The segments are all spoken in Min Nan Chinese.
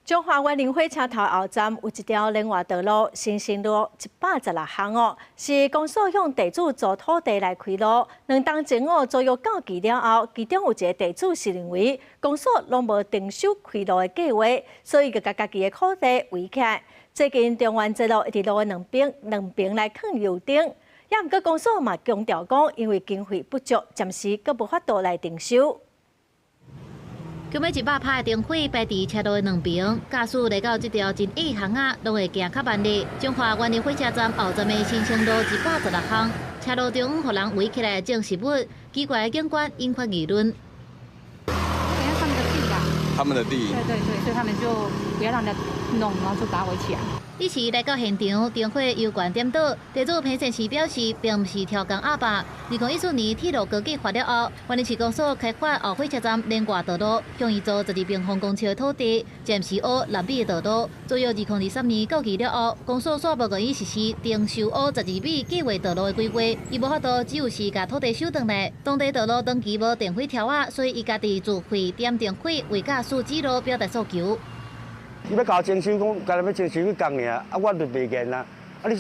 彰化員林火車頭後站有一條連外道路，新生路116巷哦，是公所向地主租土地來開路。2冬前哦，租約到期了後，其中有一个地主是認為公所攏無徵收開路的計劃，所以就共家己的土地圍起來。最近中原捷路一直路的兩邊來囥油燈，也毋過公所嘛強調講，因為經費不足，暫時閣無法度來徵收。今尾100拍的燈火擺佇車路的兩邊，駕駛來到這條真狹巷仔，攏會行較慢咧。彰化員林火車站後站的新生路116巷，車路中予人圍起來種植物，奇怪的景觀引發議論。他們的地啦，他們的地，對對對，所以他們就不要讓人家弄，然後就把它圍起來。彼時來到現場，燈火猶懸點倒。地主彭先生表示，並毋是刁工鴨霸。2014年鐵路高計劃了後，員林市公所開發後火車站連外道路，向伊租12平方公尺的土地，暫時挖6米的道路。租約2023年到期了後，公所煞無願意實施徵收挖12米計劃道路的規劃，伊無法度，只有是共土地收轉來。當地道路長期無電火柱仔，所以伊家己自費點電火，為駕駛指路表達訴求。伊欲共我徵收，講干焦欲徵收去工爾，啊，我就袂願啊。啊，你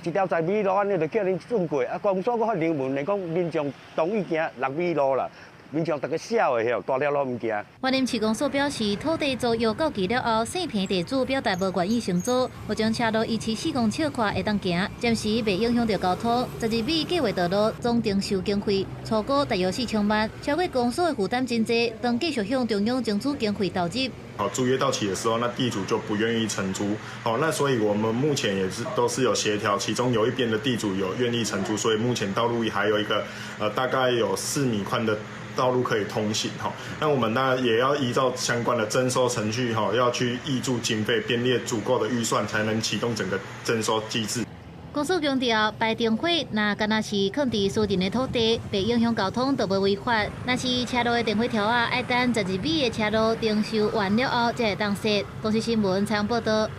一條12米路，按呢就叫恁轉過，啊，公所閣發留文來講，民眾同意行六米路啦。民眾逐家痟的吼，大條路毋行。員林市公所表示，土地租約到期了後，姓彭地主表達無願意承租，目前車路維持4公尺寬會當行，暫時袂影響著交通。12米計劃道路總徵收經費初估大約4000萬，超過公所的負擔真濟，當繼續向中央爭取經費投入。好，租約到期的時候，那地主就不願意承租。好，那所以我們目前也是都是有協調，其中有一邊的地主有願意承租，所以目前道路還有一個大概有4米寬的道路可以通行。哈，那我們當然也要依照相關的徵收程序，哈，要去挹注經費，編列足夠的預算，才能啟動整個徵收機制。公所強調，擺燈火若干焦是囥佇私人的土地，袂影響交通，就無違法。若是車路的電火柱仔，愛等12米的車路徵收完了後，才會當設。公視新聞採訪報導。